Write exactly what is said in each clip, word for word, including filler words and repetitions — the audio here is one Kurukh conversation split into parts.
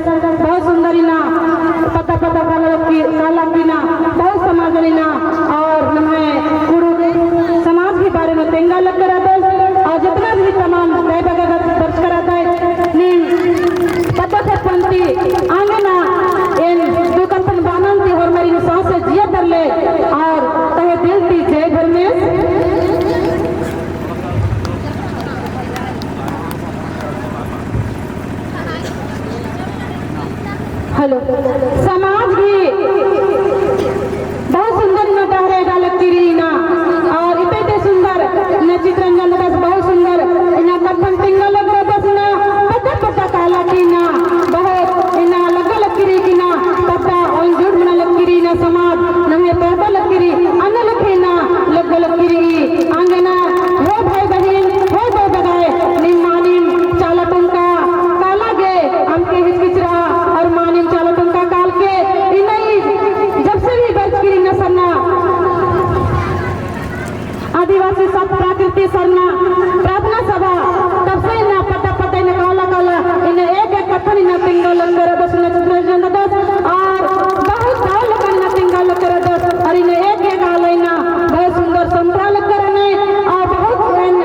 बहुत सुंदर इन्ना पद्दा पद्दा काला लक्की, काला लक्की ना, बहुत समाजन इन्ना और नम्है कुँड़ुख़ समाज के बारे में तेंगा लक्कर रअदस और जितना भी तमाम दई बग्गे बरचकर रअदय नीम पद्दा ख़ेप्पन ती आंगे ना एन दू कत्थन बअनन ती होरमर इन्ना सांस जिया तरले और तहे दिल ती जय धर्मेस। हेलो, समाज भी बहुत सुंदर इन्ना डहरे गा लक्की रई ना, और इतने इतने सुंदर इन्ना चितरंजन ददस बहुत सुंदर इन्ना कत्थन तेंगा लग्गा ददस ना, पद्दा पद्दा काला की ना, बहुत इन्ना लग्गा लक्की रई की ना, पद्दा ओन जुड़ मना लक्की रई ना समाज, नम्है पद्दा लक्की रई, अन्ने लेखे ना लग्गा लक्की रई, आंगे ना, हो भाई बहिन, हो दई बग्गे, नीम मानिम चाला टोंका काला गे अमके हिचकिचरा और मानिम चाला टोंका काल के इन्ना ई जब से भी बरचकी रई ना सरना आदिवासी सत प्रकृति सरना प्रार्थना सभा तब से इन्ना पद्दा पद्दा इन्ना काला काला इन्ना एक एक कत्थन इन्ना तेंगा लक्कर रअदस इन्ना चितरंजन ददस और बहुत दव लेकन इन्ना तेंगा लक्कर रअदस और इन्ना एक एक आलय इन्ना बहुत सुंदर समझा लक्कर रअनय और बहुत एन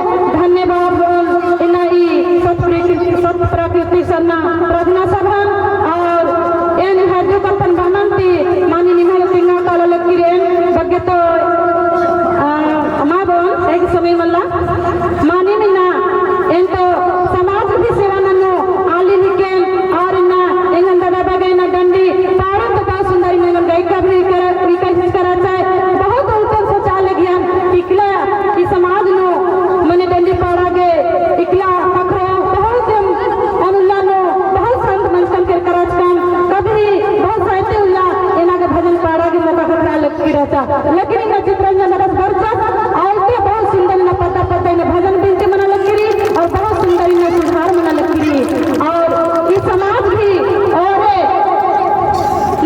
धन्यवाद बओन इन्ना ई सत प्रकृति, सत प्रकृति सरना प्रार्थना सभा और एन हर दू कत्थन बअनन ती मानिम निम्है तेंगा काला लक्की रई एन बग्गे तो, आ, मा बओन एक समय मल्ला मानिम इन्ना एन तो समाज भी सेवा नन्नू आली हिकेन और इन्ना एंगन ददा बग्गे इन्ना डंडी पाड़न तो बहुत सुंदर इन्ना एंगन गायिका भी कर, इका हिचका रहचा है। बहुत उल्टन सोचा लगियन इकला ई समाज नू मने डंडी पाड़ा गे इकला ख़क्खरो बहुत एम ओन उल्ला नू बहुत संत मंजकन केरका रहचकन कभी बहुत साहित्य उल्ला एना गे भजन पाड़ा गे मौका ख़क्खरा लक्की रहचा। लेकिन इन्ना चितरंजन ददस बरचस और ते बहुत सुंदर इन्ना पद्दा पद्दा इन्ना भजन बिनती मना लक्की रई और बहुत सुंदर इन्ना सुधार मना लक्की रई। और ई समाज भी और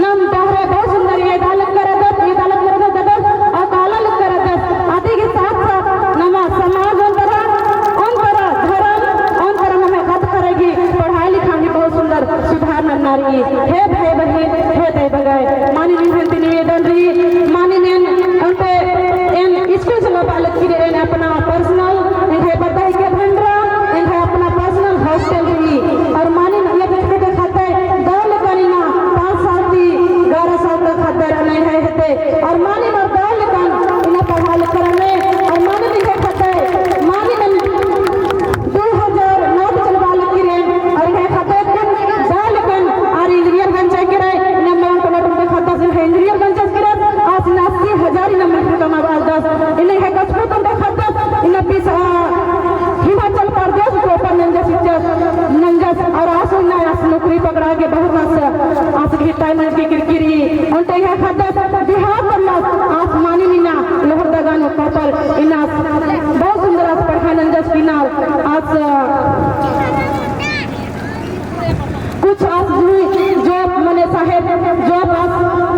नम डहरे बहुत सुंदर एदा लक्कर रअदत, एदा लक्कर रअदत, और काला लक्कर रअदत। अदी के साथ साथ नमा समाज ओन तरा, ओन तरा धरम, ओन तरा नम्है ख़द्द ख़र्रा गही पढ़ाई लिखाई गही बहुत सुंदर सुधार नन्ना रई। हे भाई बहिन, हे दई बग्गे, मानिम एन ती निवेदन रई, मानिम एन ओन्टे एन स्कूल से लो बालक की एन अपना personal, एंग्है बरदई के भंडरा, एंग्है अपना personal hostel रई। और मानिम ये देखते ख़द्दय दव लेकन इन्ना पाँच साल ती ग्यारह साल तक ख़द्दय रअनय है हेते। और मानिम और दव लेकन इन्ना पढ़ा लक्कर रअनय। और मानिम एंग्है ख़द्दय, मानिम दू हजार नौ ती चलबआ लक्की रएन, और एंग्है ख़द्दय कुन दव लेकन आर engineer बनचय केरय, इन्ना मउंट मटुन के ख़द्दस एंग्है engineer बनचस केरस, आस इन्ना अस्सी हजार इन्ना मिलके कमाबआ लगदस, इन्ना एंग्है कछपो तन के ख़द्दस, इन्ना बीस, आ, हिमाचल प्रदेश topper नंजस चिच्चस, नंजस, और आस इन्ना आस नौकरी पकड़ा गे बहुत आस, आस गही time नंजकी केरकी रई, ओन्टे एंग्है ख़द्दस बिहाव करलस, आस मानिम इन्ना लोहरदगा नू topper, इन्ना बहुत सुंदर आस पढ़ाई नंजस की ना, आस कुछ आस जो मने साहेब जो आस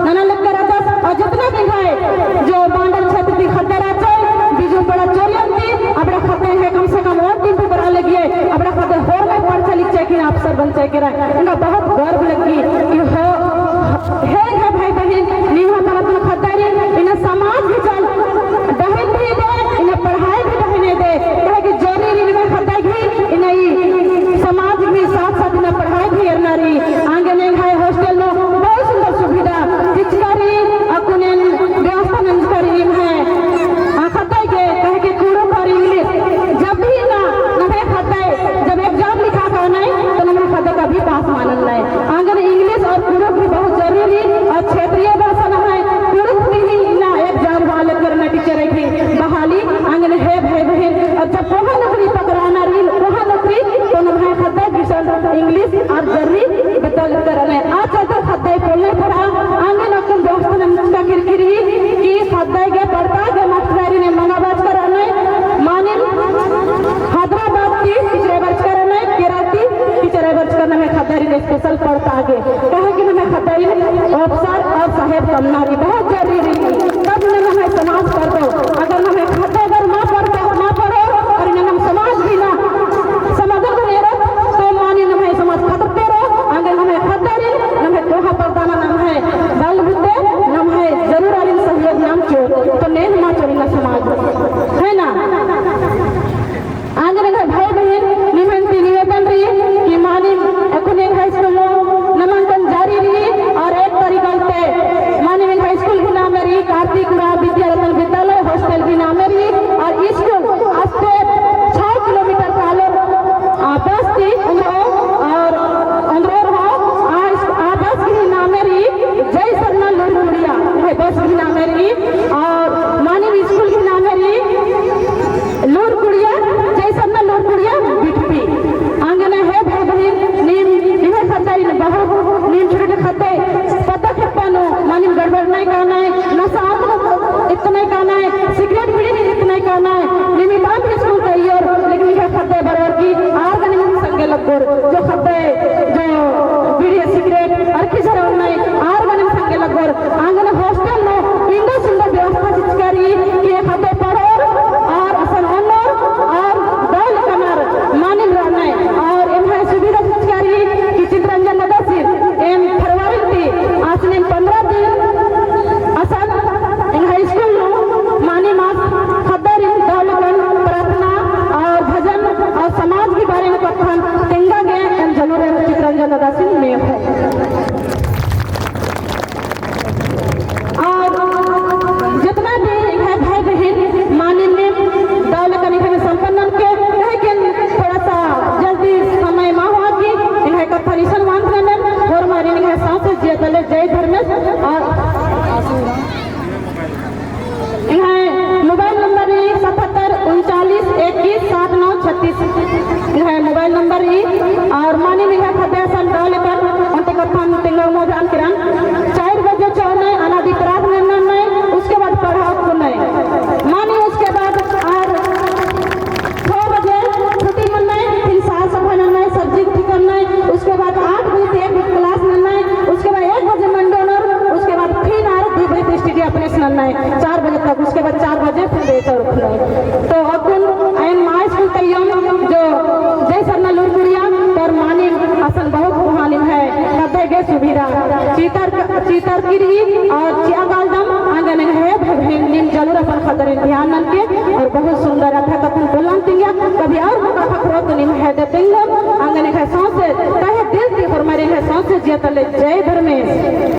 नना लक्कर रअदस, और जितना भी है जो बांडल क्षेत्र ती ख़द्दर रहचय, बिजुम पड़ा चोरियन ती, अबड़ा ख़द्दय है कम से कम और दिन भी बड़ा लगिए, अबड़ा ख़द्दय होर में पढ़चय लिखचय की ना अफसर बनचय केरय, एंगा बहुत गर्व लग्गी कि हो हे, हे भाई बहिन, नीम हूँ तरा तुन ख़द्दय रई, इन्ना समाज भी चल, डहरे भी दे, इन्ना पढ़ाई भी डहरे दे, काहे कि जरूरी रई निम्है ख़द्दय गही, इन्ना ई समाज भी साथ साथ इन्ना पढ़ाई भी एरना रई, आंगे एंग्है hostel नू बहुत सुंदर सुविधा चिचका रई, अक्कुन एन व्यवस्था नंजका रई निम्है, आ, ख़द्दय गे, काहे कि कुँड़ुख़ और English, जब भी ना नम्है ख़द्दय, जब exam लिखा का नहीं, तो नम्है ख़द्दय कभी pass मानन नहीं। आंगन English और कुँड़ुख़ भी बहुत जरूरी और क्षेत्रीय भाषा नम्है कुँड़ुख़ भी ही इन्ना exam वाले करना teacher है कि बहाली आंगन है भाई बहिन। और जब कोहा नौकरी पकड़ाना रई, कोहा नौकरी तो नम्है ख़द्दय गे इसन English और जरूरी बतल करना है। आज अगर ख़द्दय पोल्ले पड़ा आंगन अक्कुन व्यवस्था नंजका केरकी रई कि ख़द्दय गे पड़ता गे मास्टर ने मंगा बाच करना है। मानिम हैदराबाद ती teacher बरचकर नय, केरल ती teacher बरचकर नम्है ख़द्दारिन special पड़ता गे। काहे कि नम्है ख़द्दारिन अफसर और साहेब कमना रई, बहुत जरूरी रई। तब नम्है समाज पढ़तो। अगर नम्है ख़द्दा अगर मा पढ़तो, मा पढ़ो, और नम्है समाज भी ना, समाज अगर एरो, तो मानिम नम्है समाज खतरते रओ। अगर नम्है ख़द्दा दादासिन में हो। और जितना भी है भाई बहिन, मानिम नीम दव लेखा निम्है संपन्न ननके, कहे कि थोड़ा सा जल्दी समय मा होआ कि निम्है कत्थन इसन वांत ननन, होरमारिन निम्है सौंसे जिया तले जय धर्मेस। और निम्है मोबाइल नंबर रई सतहत्तर उनचालीस इक्कीस सात नौ छत्तीस। निम्है मोबाइल नंबर रई। और मानिम निम्है ख़द्द असन दव लेकर ओन्टे कत्थन तेंगा मोदन किरन। चार बजे चो नय, अनादि प्रार्थना नन्नय, उसके बाद पढ़ाओ को नय। मानिम उसके बाद और छः बजे छुट्टी मन्नय, फिर साल सभा नन्नय, सब्जी ठीक नन्नय, उसके बाद आठ बजे से एक बजे class नन्नय, उसके बाद एक बजे मंडोनर, उसके बाद फिर आर दो बजे से study अपने से नन्नय, चार बजे तक, उसके बाद चार बजे फिर बेचर उठनय। तो अक्कुन एन माय स्कूल तइयम जो जय सरना लूरमुड़िया, पर मानिम असन बहुत कोहा निम्है ख़द्दर गे सुविधा चितार, चितारकी रई और चिआ कालदम। आंगन है भाई बहिन, नीम जरूर अपन ख़द्दरिन ध्यान ननके। और बहुत सुंदर अथवा कत्थन बोलन तिंगिया, कभी और मौका ख़क्खरो तो निम्है दे तिंगोन। आंगन है सौंसे तहे दिल ती होरमारिन है सौंसे जिया तले जय धर्मेस।